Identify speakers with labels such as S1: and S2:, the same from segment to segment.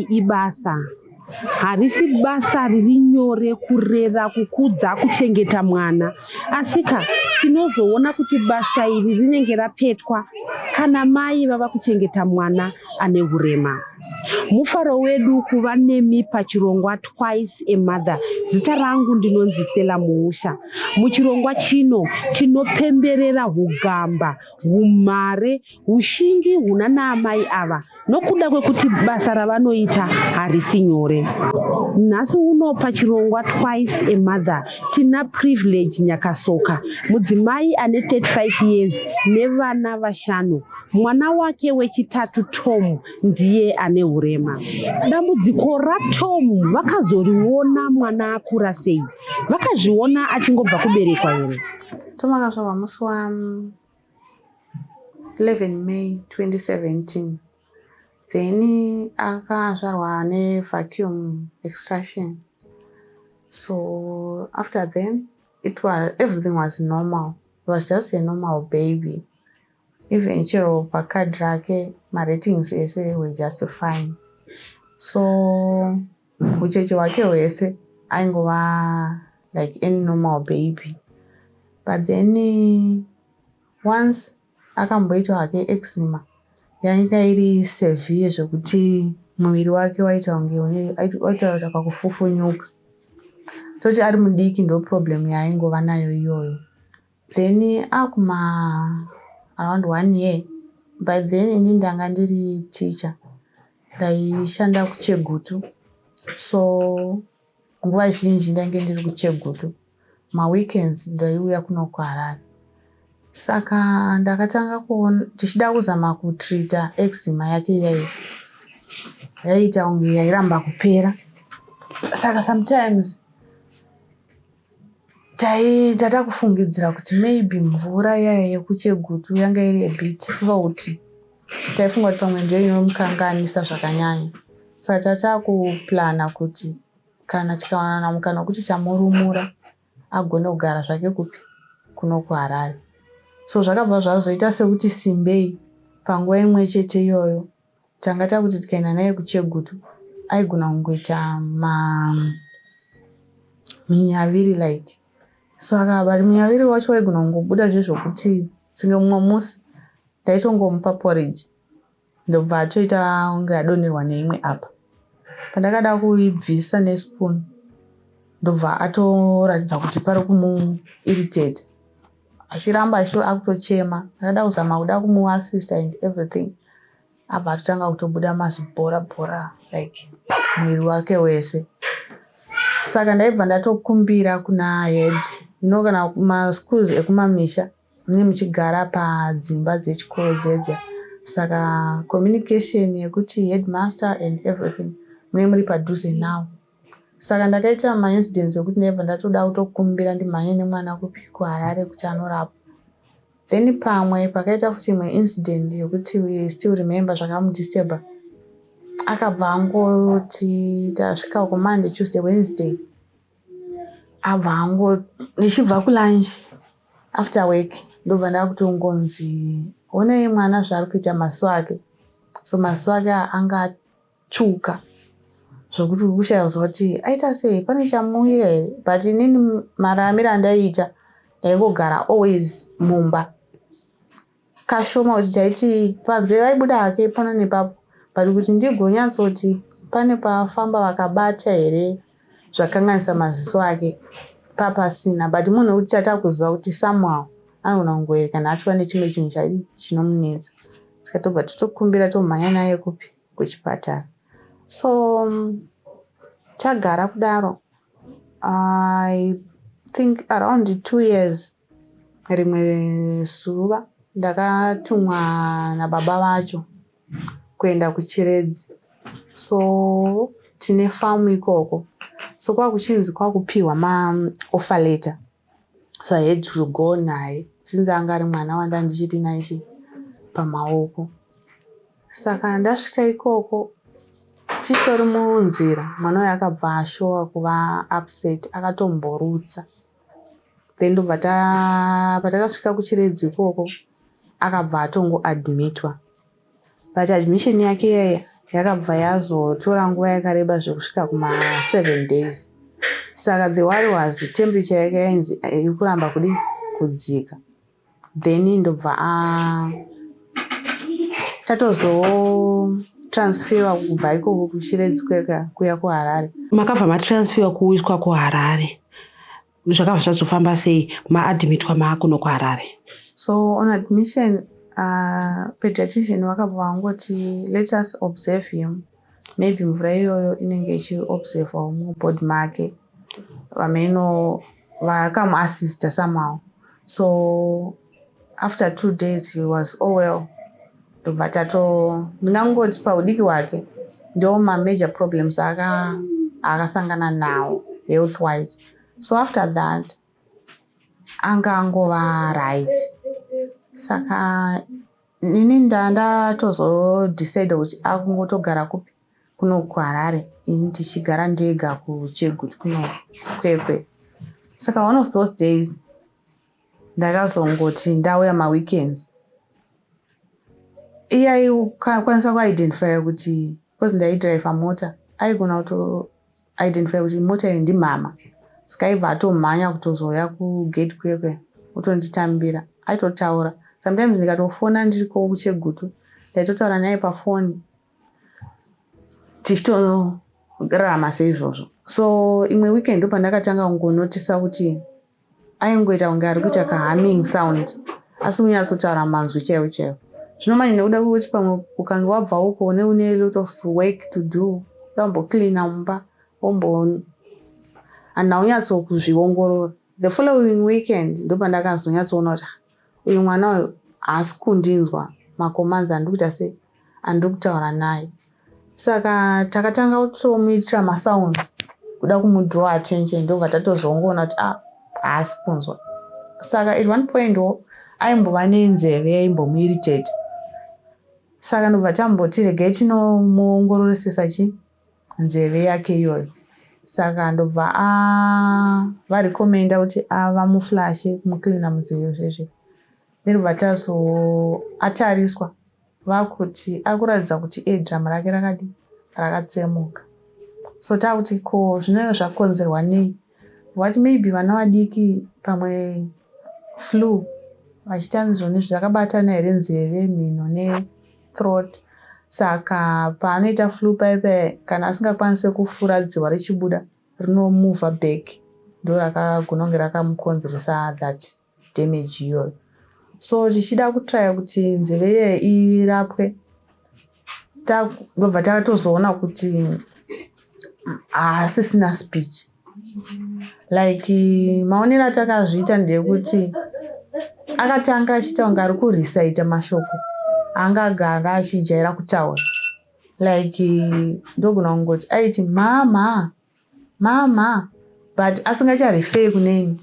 S1: amai ibasa. Harisi basa riri nyore kurera, kukudza, kuchengeta mwana. Asika tinozoona kuti basa iri rinenge rapetwa kana mai vava kuchengeta mwana ane hurema. Mufaro wedu kuva nemi pachirongwa Twice a Mother. Zita rangu ndinonzi Stella Muusha. Muchirongwa chino tinopemberera hugamba, humhare, hushingi huna naamai ava nokuda kwekuti basa ravanoita harisi nyore. Nhasi uno pachirongwa Twice a Mother tina Privilege Nyakasoka, mudzimai ane 35 years nevana vashanu. Mwana wake wechitatu Tom ndiye ane hurema. Dambudziko raTom vakazoriona mwana akura sei? Vakazviona achingobva kuberekwa here?
S2: Tom akazvarwa musi wa 11 May 2017. Then akazvarwa nevacuum extraction. So after then, it was everything was normal. It was just a normal baby. Even chero pakadhi rake maratings ese were just fine. So hucheche hwake hwese aingova like any normal baby. But then once akamboita hake eczema yainga iri severe zvekuti muviri wake waita kunge waita kakufufunyuka. Toti ari mudiki ndo problem yaaingova nayo iyoyo. Then akuma around one year, by then ini ndanga ndiri teacher, ndaishanda kuChegutu. So nguva zhinji ndainge ndiri kuChegutu. Maweekends ndaiuya kuno kuHarare. Saka ndakatanga kuona tichida kuzama kutreata eczema yake iyaiyi yaiita kunge yairamba kupera. Saka sometimes tatakufungidzira kuti maybe mvura iyaya yekuChegutu yanga iri a bit salty. Taifunga kuti pamwe ndiyo inomukanganisa zvakanyanya. Saka tatakuplana kuti kana tikawana mukana wekuti tamurumura agone kugara zvake kupi kuno kuHarare. So zvakabva zvazoita sekuti simbei panguva imwe chete iyoyo tanga takuti tikaenda naye kuChegutu aigona kungoita minyaviri like. Saka but munyaviri wacho waigona kungobuda zvezvokuti senge mumwe musi ndaitongomupa porridge ndobva atoita kunge adonherwa neimwe apa. Pandakada kuibvisa nespoon ndobva atoratidza kuti pari kumuirritate. Achiramba akutochema. Ndakada kuzama kuda kumuassista and everything. Abva atotanga kutobuda mazibhora bhora like muviri wake wese. Saka ndaibva ndatokumbira kuna head. You know kana maschools ekumamisha munenge muchigara padzimba dzechikoro dzedze. Saka communication yekuti headmaster and everything munenge muri padhuze nawo. Saka ndakaita maincidents ekuti ndaibva ndatoda kutokumbira ndimhanye nemwana kupi kuHarare kuti anorapwa. Then pamwe pakaita futi imwe incident yekuti we still remember zvakamudisturba. Akabva angoti tasvika kuMonday, Tuesday, Wednesday. Abva ango ndichibva kulunch after work ndobva ndakutongonzi honai mwana zvaari kuita maziso ake. So maziso ake anga atsvuka zvokuti uri kushaya kuziva kuti aita sei pane chamuwira here. But inini mararamiro andaiita ndaingogara always mumba. Kashoma kuti taiti panze vaibuda hake pano nepapo but kuti ndigonyatsoti pane pafamba vakabata here zvakanganisa maziso ake papasina. But munhu wekuti tatakuziva kuti somehow anogona kungoerekana atova nechimwe chinhu chinomunetsa. Saka tobva totokumbira tomhanya naye kupi kuchipatara. So tagara kudaro I think around 2 years rimwe zuva ndakatumwa nababa vacho kuenda kuChiredzi. So tine famu ikoko. So kwakuchinzi kwakupiwa maoffer letter. So I had to go naye since anga ari mwana wanda ndichiri naye pamaoko. Saka ndasvika ikoko titori munzira mwana uyu akabva ashowa kuva upset akatomborutsa. Then ndobva patakasvika kuChiredzi ikoko akabva atongoadmitwa. But admission yake iyaya Yakabva yazotora nguva yakareba zvekusvika kuma7 days. Saka the worry was temperature yake yainzi iri kuramba kudi kudzika. Then ndobva tatozotransferwa kubva ikoko kuChiredzi kuya kuHarare.
S1: Makabva matransferwa kuiswa kuHarare. Zvakabva zvazofamba sei maadmitwa maakuno kuHarare?
S2: So on admission, pediatrician vakabva vangoti, "Let us observe him. Maybe mvura iyoyo inenge ichiobservawo mubody make." Vameno vakamuassista somehow. So after 2 days he was all well. Ndobva tato ndingangoti paudiki hwake ndo mamajor problems akasangana nawo health wise. So after that anga angova right. Saka ini ndatozodecida kuti akungotogara kupi, kuno kuHarare, ini tichigara ndega kuChegutu kuno Kwekwe. Saka one of those days ndakazongoti ndauya maweekends, iye aikwanisa kuidentifya kuti, because ndaidhiraivha mota, aigona kutoidentifya kuti mota iyi ndimama. Saka aibva atomhanya kutozouya kugate Kwekwe, otonditambira. Aitotaura. Sometimes ndikatofona ndiriko kuChegutu, ndaitotaura naye pafoni, tichitorarama seizvozvo. So imwe weekend ndopandakatanga kungonotisa kuti aingoita kunge ari kuita kahumming sound, asi kunyatsotaura manzwi chaiwo chaiwo. Zvino manje nekuda kwekuti pamwe ukange wabva uko une lot of work to do, uda kumbocleana mumba, wombo handina kunyatsokuzviongorora. The following weekend ndopandakazonyatsoona kuti uyu mwana uyu haasi kundinzwa macommands andiri kuita sei, andiri kutaura naye. Saka takatanga kutomuitira masounds kuda kumudraw attention. Ndobva tatozoongoona kuti ah, haasi kunzwa. Saka at one point wo aimbova nenzeve yaimbomuirritate. Saka ndobva tamboti regai tinomuongororesesa chi nzeve yake iyoyo. Saka ndobva varecommenda kuti vamuflushe, kumucleana munzeve zvezve. Then bva tazo atariswa, vakuti akuratidza kuti eardrum rake rakadi rakatsemuka. So taakuti ko zvinenge zvakonzerwa nei? Vati maybe vana vadiki pamwe flu, vachita zvoni zvakabatana here, nzeve, mhino nethroat. Saka paanoita flu paipai, kana asingakwanisi kufura dzihwa richibuda, rinomuvha back, ndo rakagona kunge rakamukonzeresa that damage iyoyo. So tichida kutraya kuti nzeve iyeye irapwe, ndobva takatozoona kuti haasisina speech. Like maonero atakazviita ndeyekuti akatanga achiita kunge ari kurecita mashoko anga agara achijaira kutaura. Like ndogona kungoti aiti, "Mama, mama," but asingachareferi kuneni,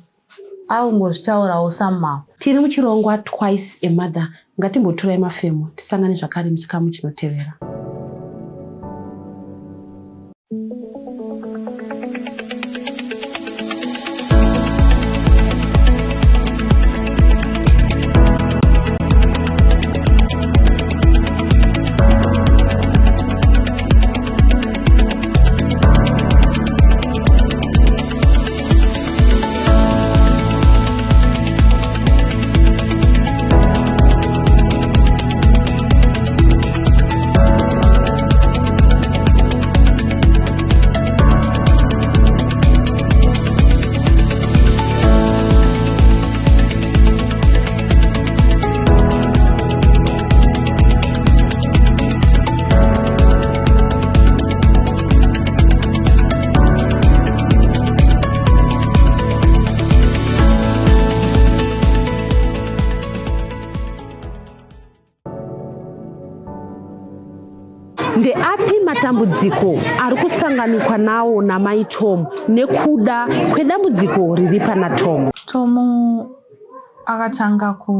S2: akungozvitaurawo somehow.
S1: Tiri muchirongwa Twice a Mother. Ngatimboturai mafemo, tisangane zvakare muchikamu chinotevera. Ndeapi matambudziko ari kusanganikwa nawo namai Tom nekuda kwedambudziko riri pana Tom?
S2: Tom akatanga ku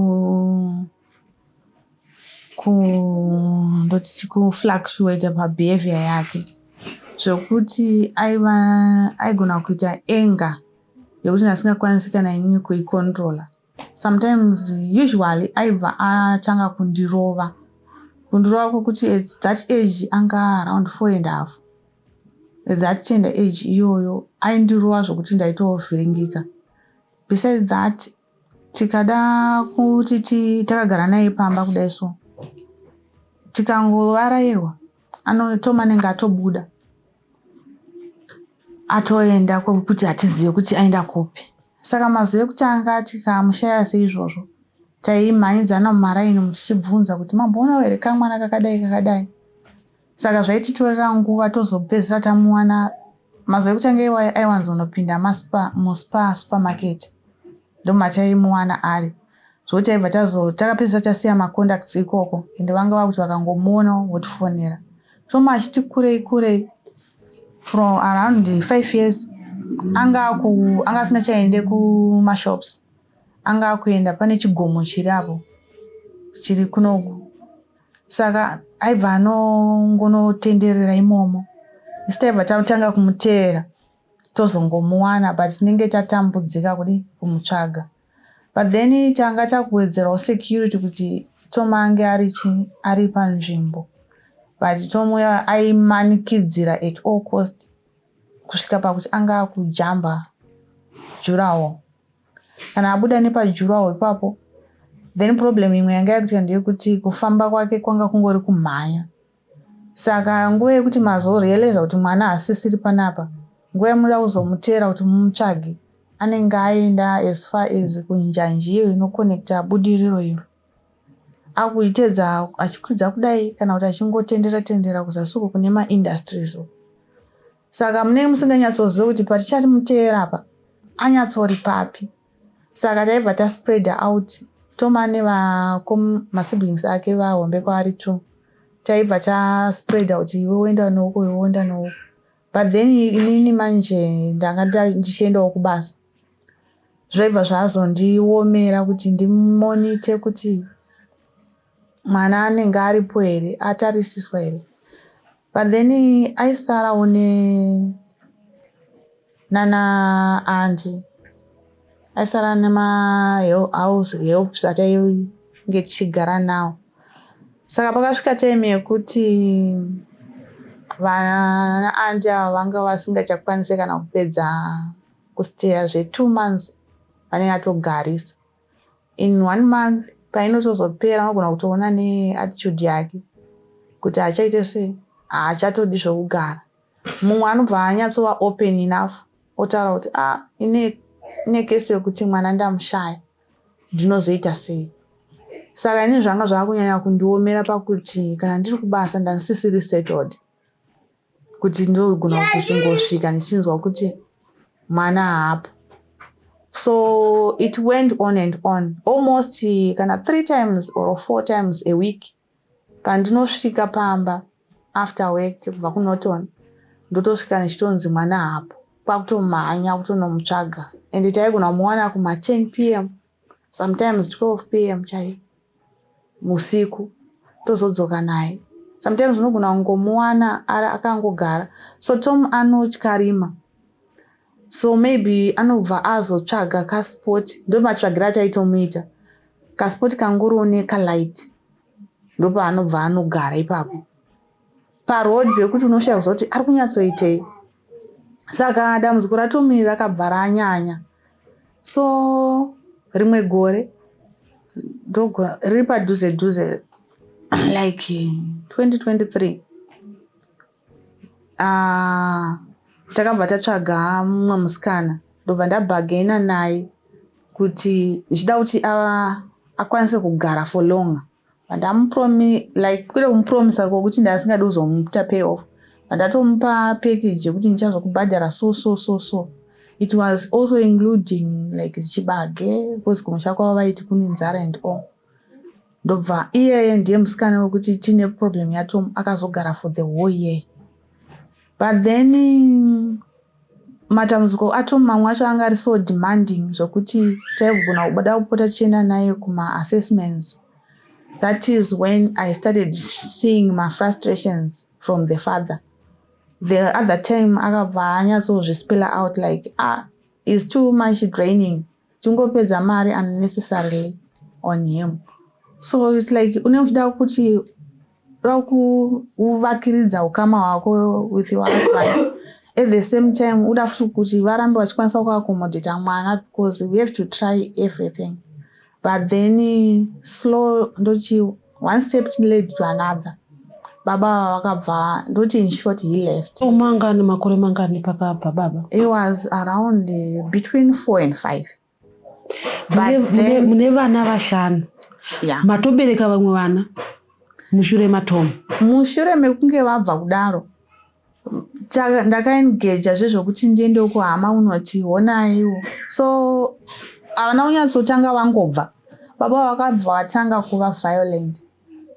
S2: ndoti kufluctuate pabehavior yake, zvokuti aiva aigona kuita anger yekuti ndasingakwanisi kana inini kuicontrola sometimes. Usually aibva atanga kundirova. Kundirova kwekuti at that age anga around 4.5. At that tender age iyoyo aindirova zvokuti ndaitovhiringika. Besides that, tikada kuti takagara naye pamba kudai, so tikangovarairwa, Tom anenge atobuda, atoenda kwekuti hatizive kuti aenda kupi. Saka mazuva ekutanga tikamushaya seizvozvo, taimhanyidzana mumaraini tichibvunza kuti, "Mamboonawo here kamwana kakadai kakadai?" Saka zvaititorera nguva, tozopedzisira tamuwana. Mazuva ekutanga iwayo aiwanzonopinda muSpar supermarket, ndomataimuwana ari, zvokuti taibva takapedzisira tasiya macontacts ikoko, ende vanga vakuti vakangomuona votifonera. Tom achiti kurei kurei, from around 5 years, anga asingachaende kumashops, anga akuenda pane chigomo chiri apo chiri kunoku. Saka aibva anongonotenderera imomo, isu taibva tatanga kumuteera, tozongomuwana, but tinenge tatambudzika kudi kumutsvaga. But then tanga takuwedzerawo security kuti Tom ange ari chi ari panzvimbo, but Tom aimanikidzira at all cost, kusvika pakuti anga akujamba durawall. Kana abuda nepadurawall ipapo, then problem imwe yanga yakuitika ndeyekuti kufamba kwake kwanga kungori kumhanya. Saka nguva yekuti mazorealiza kuti mwana haasisiri panapa, nguva yamunoda kuzomuteera kuti mumutsvage, anenge aenda as far as kunjanji iyo inokonekta Budiriro iyo, akuitedza achikwidza kudai, kana kuti achingotendera tendera kuzasi uko kune maindustries uko. Saka munenge musinganyatsoziva kuti patichamuteera apa anyatsori papi. Saka taibva taspreada out. Tom ane masiblings ake vahombe kwaari two. Taibva taspreada kuti iwe woenda nouko, iwe woenda nouko. But then inini manje ndanga ndichiendawo kubasa, zvaibva zvazondiomera kuti ndimonite kuti mwana anenge aripo here, atarisiswa here. But then aisarawo nana aunty, aisara nemahouse helps atainge tichigara nawo. Saka pakasvika time yekuti vana aunty ava vanga vasingachakwanisi kana kupedza kustaya zve2 months, vanenge atogarisa. In one month painotozopera, unogona kutoona neattitude yake kuti achaite sei, haachatodi zvokugara. Mumwe anobva anyatsova open enough, otaura kuti, "A ah, ine case yekuti mwana ndamushaya, ndinozoita sei?" Saka ini zvanga zvava kunyanya kundiomera pakuti kana ndiri kubasa, ndandisisiri settled kuti ndogona kungosvika ndichinzwa kuti mwana haapo. So it went on and on, almost kana three times or four times a week. Pandinosvika pamba after work kubva kuNorton, ndotosvika ndichitonzi mwana haapo, kwakutomhanya kutonomutsvaga, and taigona kumuwana kuma10 p.m., sometimes 12 p.m. chaiyo usiku, tozodzoka naye. Sometimes unogona kungomuwana akangogara. So Tom anotya rima, so maybe anobva azotsvaga kaspot, ndomatsvagira achaitomuita, kaspot kangoriwo nekalight, ndopaanobva anogara ipapo paroad, pekuti unoshaya kuziva kuti ari kunyatsoitei. Saka dambudziko raTom rakabva ranyanya. So rimwe gore riri padhuze dhuze, like 2023, takabva tatsvaga mumwe musikana, ndobva ndabargaina naye kuti ndichida kuti akwanise kugara for longer. Like kwete kumupromisa kwokuti ndasingadi kuzomuita pay off, ndatomupa package yekuti ndichazokubhadhara so so so. So it was also including like chibage, because kumusha kwavo vaiti kune nzara and all. Ndobva iyeye ndiye musikana wekuti tine problem yaTom, akazogara for the whole year. But then matambudziko aTom mamwe acho anga ari so demanding zvokuti taigona kuda kupota tichienda naye kumaassessments. That is when I started seeing mafrustrations from the father. The other time akabva anyatsozvispella out like, "Ah, is too much draining, tingopedza mari unnecessarily on him." So it's like une uchida kuti Uda kuvakiridza ukama hwako with your husband, at the same time uda futi kuti varambe vachikwanisa kuaccommodata mwana, because we have to try everything. But then slow, ndoti one step led to another. Baba ava vakabva, ndoti in short, he left.
S1: Mangani, makore mangani pakabva baba?
S2: It was around between 4 and 5.
S1: Mune vana vashanu?
S2: Yeah.
S1: Matobereka vamwe vana mushure maTom?
S2: Mushure mekunge vabva kudaro, ndakaengeja zvezvokuti ndiende kuhama unoti honaiwo. So havana kunyatsotanga vangobva, baba vakabva vatanga kuva violent,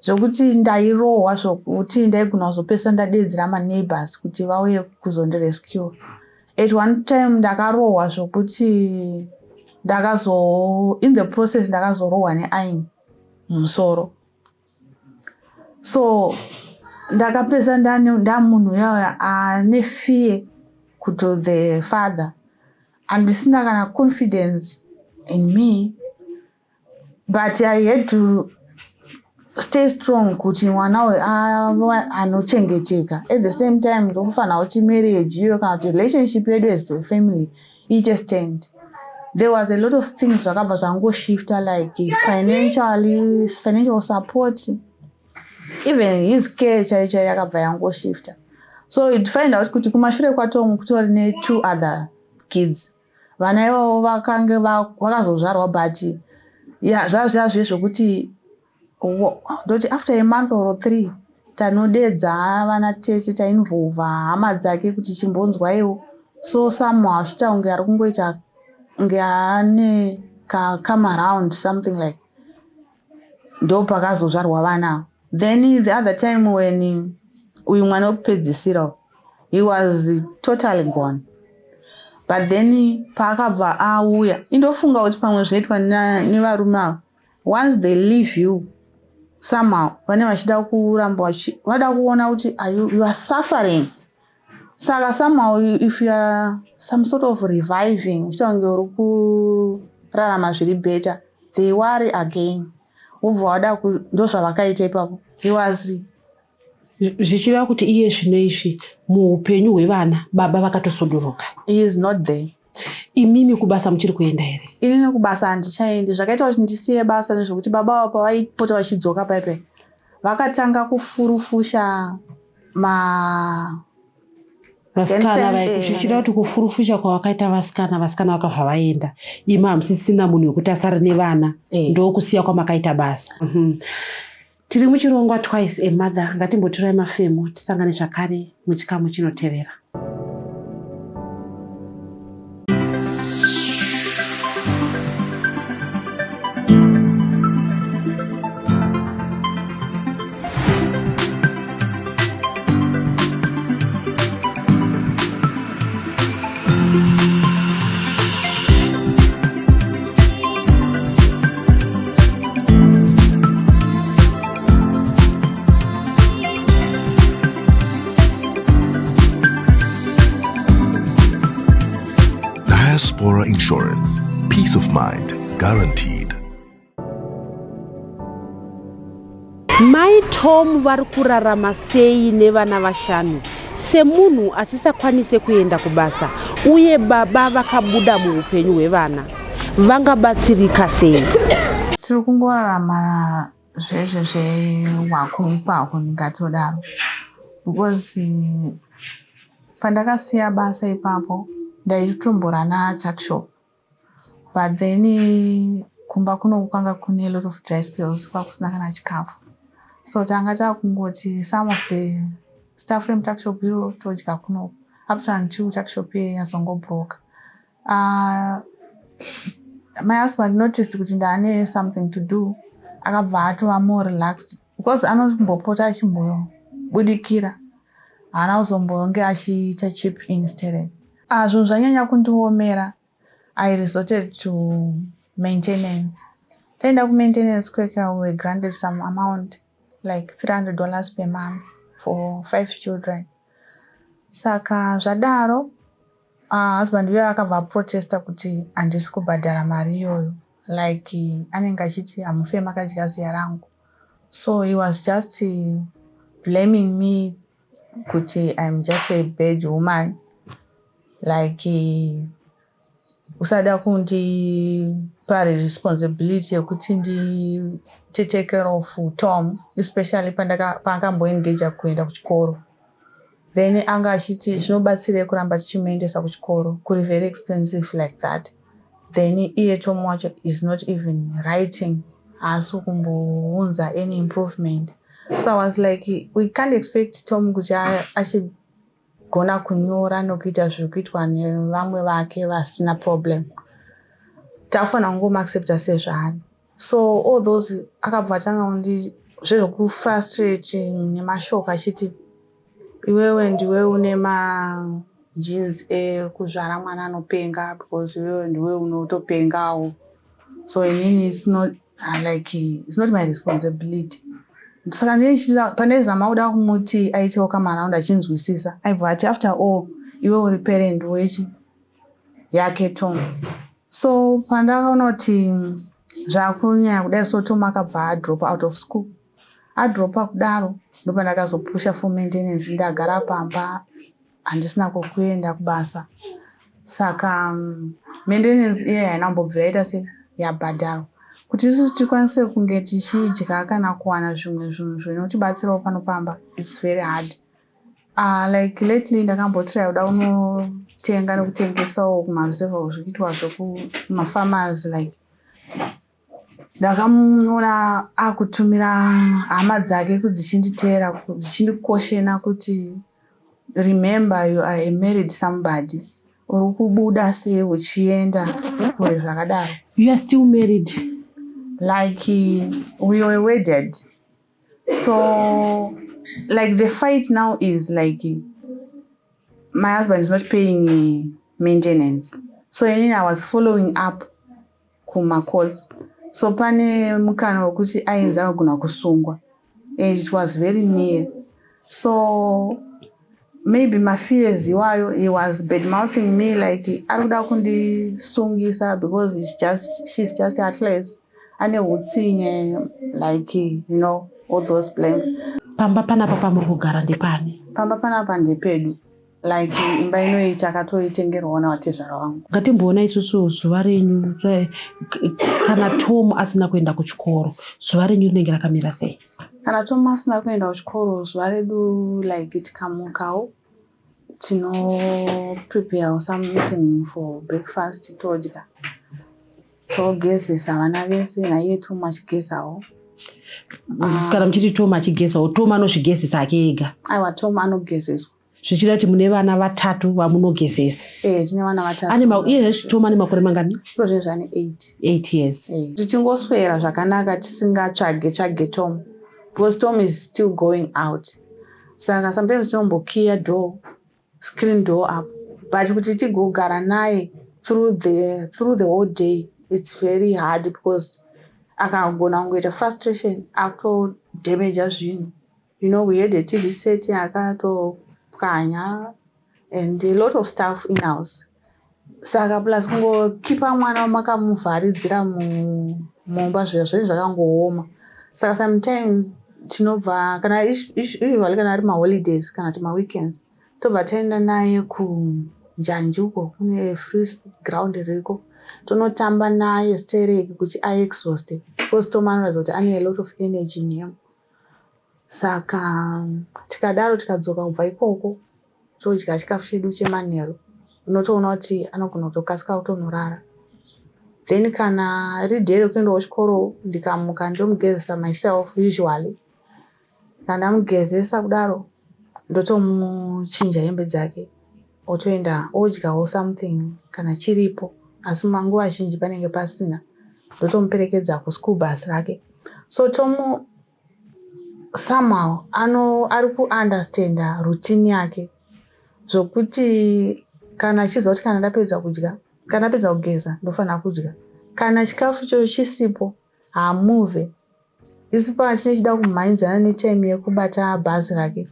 S2: zvokuti ndairohwa, zvokuti ndaigona kuzopesa ndadedzera maneighbors kuti vauye kuzondirescue. At one time ndakarohwa zvokuti ndakazo, in the process ndakazorohwa neaini mumusoro. So ndakapesa ndamunhu uyauya ane fear kuto the father, handisina kana confidence in me, but I had to stay strong kuti mwana uyu ave anochengeteka. At the same time ndokufanira kuti marriage iyoyo kana kuti relationship yedu as a family iite stand. There was a lot of things zvakabva zvangoshifta, like financially, financial support, even his care chaiyo chaiyo yakabva yangoshifta. So you'd find out kuti kumashure kwaTom kutori netwo other kids. Vana ivavo vakange vakazozvarwa, but ya zvava zviya zviye zvokuti ndoti after a month or three tanodedza vana tete, tainvolva hama dzake kuti chimbonzwaiwo. So somehow zviita kunge ari kungoita kunge ane come around, something like ndo pakazozvarwa vana. Then the other time when uyu mwana wekupedzisira, he was totally gone, but then paakabva auya, indofunga kuti pamwe zvinoitwa nevarume ava, once they leave you, somehow vane vachida kuramba vada kuona kuti you are suffering. Saka somehow if you are some sort of reviving, uchiita kunge uri kurarama zviri better, they worry again, wobva wada. Ndo zvavakaita ipapo. He was
S1: Zvichireva kuti iye zvino izvi muupenyu hwevana baba vakatosuduruka?
S2: He is not there.
S1: Imimi kubasa muchiri kuenda here?
S2: Inini kubasa handichaendi. Zvakaita kuti ndisiye basa nezvekuti baba vavo pavaipota vachidzoka paipai, vakatanga kufurufusha ma
S1: Vasikana. Zvichida kuti kufurufusha kwavakaita vasikana, vasikana vakabva vaenda, imi hamusisina munhu wekuti asare nevana. Ndokusiya kwamakaita basa. Tiri muchirongwa Twice a Mother. Ngatimbotorai mafemo, tisangane zvakare muchikamu chinotevera.
S3: Diaspora Insurance. Peace of mind guaranteed.
S1: Mai Tom vari kurarama sei nevana vashanu semunhu asisakwanise kuenda kubasa, uye baba vakabuda muupenyu hwevana? Vangabatsirika sei?
S2: Tiri kungorarama zvezve zvehwako ikwako, ndingatodaro, because pandakasiya basa ipapo ndaitomborana tuckshop, but then kumba kuno kwanga kune lot of dry spells, kwakusina kana chikafu. So tanga takungoti some of the stuff yemutuckshop iro todya kunoku up to until tuckshop iye yazongobroka. My husband noticed kuti ndaane something to do, akabva atova more relaxed, because anombopota achimbobudikira, haana kuzombonge achiita chip instead. Zvinhu zvanyanya kundiomera, I resorted to maintenance. Taenda kumaintenance kweka, we were granted some amount like $300 per month for five children. Saka zvadaro, husband uyo akabva aprotesta kuti handisi kubhadhara mari iyoyo, like anenge achiti hamufe makadya ziya rangu. So he was just blaming me kuti I'm just a bad woman, like usada kundipa responsibility yekuti nditake take care of Tom, especially paakamboengaja kuenda kuchikoro. Then anga achiti zvinobatsirei kuramba tichimuendesa kuchikoro kuri very expensive like that? Then iye Tom wacho is not even writing, haasi kumbounza any improvement. So I was like, we can't expect Tom kuti achigona kunyora nokuita zviri kuitwa nevamwe vake vasina problem. Takufanira kungomuaccepta sezvaari. So all those akabva atanga kundi zvezvokufrustrating nemashoko achiti, "Iwewe ndiwe une magenes ekuzvara mwana anopenga because iwewe ndiwe unotopengawo." So inini it's not like, it's not my responsibility. Saka pandaizama kuda kumuti aitewo kamaraundi achinzwisisa, aibva ati, "After all, iwe uri parent wechi yake Tom." So pandakaona kuti zvakunyanya kudai, so Tom akabva adrop out of school. Adropa kudaro, ndopandakazopusha for maintenance. Ndagara pamba, handisina kwokuenda kubasa, saka maintenance iye haina kumbobvira yaita se yabhadharwa kuti isusu tikwanise kunge tichidya kana kuwana zvimwe zvinhu zvinotibatsirawo pano pamba. It's very hard. Like lately ndakambotry kuda kunotenga nekutengesawo kumaruzevha, zvikuitwa zvekumafarmers. Like ndakamuona akutumira hama dzake dzichinditeera, dzichindikoshena kuti, "Remember, you are a married somebody, uri kubuda sei uchienda kure zvakadaro?"
S1: You are still married?
S2: Like, we were wedded. So like, the fight now is like, my husband is not paying maintenance. So inini I was following up kumacourts, so pane mukana wekuti ainzi anogona kusungwa, and it was very near. So maybe mafears iwayo, he was bad mouthing me like ari kuda kundisungisa because it's just, she's just heartless, ane utsinye, like, all those blames.
S1: Pamba panapa pamuri kugara ndepani?
S2: Pamba panapa ndepedu. Like, imba inoyi takatoitengerwawo navatezvara vangu.
S1: Ngatimboona isusu zuva renyu kana Tom asina kuenda kuchikoro, zuva renyu rinenge rakamira sei?
S2: Kana Tom asina kuenda kuchikoro, zuva redu, like, tikamukawo, tinoprepare something for breakfast, todya, togezesa vana vese, naiye Tom achigezawo.
S1: Kana muchiti Tom achigezawo, Tom anozvigezesa ake ega?
S2: Aiwa, Tom anogezeswa.
S1: Zvichida kuti mune vana vatatu vamunogezesa?
S2: E, tine vana vatatu.
S1: Iyezvi Tom ane makore mangani?
S2: Izvozvi ane 8.
S1: 8 years.
S2: Tichingoswera zvakanaka, tisingatsvage tsvage Tom, because Tom is still going out. Saka sometimes tinombokiya door, screen door up, but kuti tigogara naye through the whole day, it's very hard, because akagona kungoita frustration, akutodamaja zvinhu. We had a TV set, akatopwanya, and a lot of stuff in house. Saka plus kungokipa mwana makamuvharidzira mumba, zviro zvinenge zvakangooma. Saka sometimes tinobva, kana usually kana ari maholidays kana kuti maweekends, tobva taenda naye kunjanji uko kune free ground ririko, tonotamba naye stereki kuti aexhauste, because Tom anoratidza kuti ane a lot of energy in him. Saka tikadaro, tikadzoka kubva ikoko, todya chikafu chedu chemanheru. Unotoona kuti anogona kutokasika kutonorara. Then kana riri day rekuendawo kuchikoro, ndikamuka ndomugezesa myself usually. Kana ndamugezesa kudaro, ndotomuchinja hembe dzake, otoenda, odyawo something kana chiripo, asi nguva zhinji panenge pasina. Ndotomuperekedza kuschool bus rake. So Tom somehow ari kuunderstanda routine yake, zvokuti kana achiziva kuti kana ndapedza kudya, kana ndapedza kugeza, ndofanira kudya. Kana chikafu ichocho chisipo, haamuvhe. Isu patinenge tichida kumhanyidzana netime yekubata bhazi rake,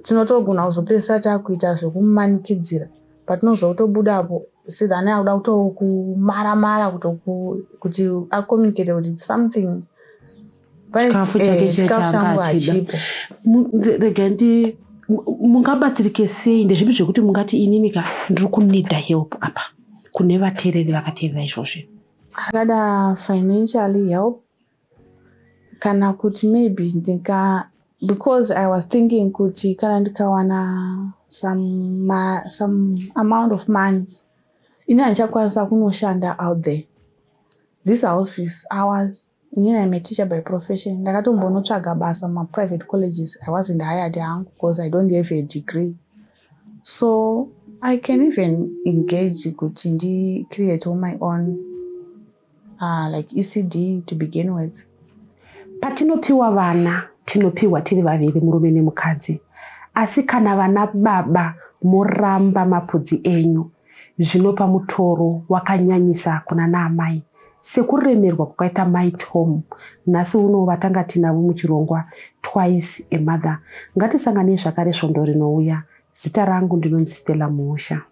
S2: tinotogona kuzopedzisira takuita zvekumumanikidzira. Patinozotobudapo, sedhani akuda kutokumara mara kuti acommunicate kuti something.
S1: Chikafu chake
S2: eh, chikafu
S1: chaanga
S2: changu
S1: achida.
S2: hachipo.
S1: Rega ndi mungabatsirike sei? Ndezvipi zvekuti mungati inini ka ndiri kuneeda help apa kune vateereri vakateerera izvozvi?
S2: Akada financially help kana kuti maybe ndika, because I was thinking kuti kana ndikawana some amount of money, ini handichakwanisa kunoshanda out there. This house is ours. Inini I'm a teacher by profession. Ndakatombonotsvaga basa mumaprivate colleges. I wasn't hired hangu because I don't have a degree. So I can even engage kuti ndicreate my own like ECD to begin with.
S1: Patinopiwa vana, tinopiwa tiri vaviri, murume nemukadzi. Asi kana vana baba moramba mapudzi enyu, zvinopa mutoro wakanyanyisa kuna naamai, sekuremerwa kwakaita Mai Tom nhasi uno vatanga tinavo muchirongwa Twice a Mother. Ngatisanganei zvakare svondo rinouya. Zita rangu ndinonzi Stella Muusha.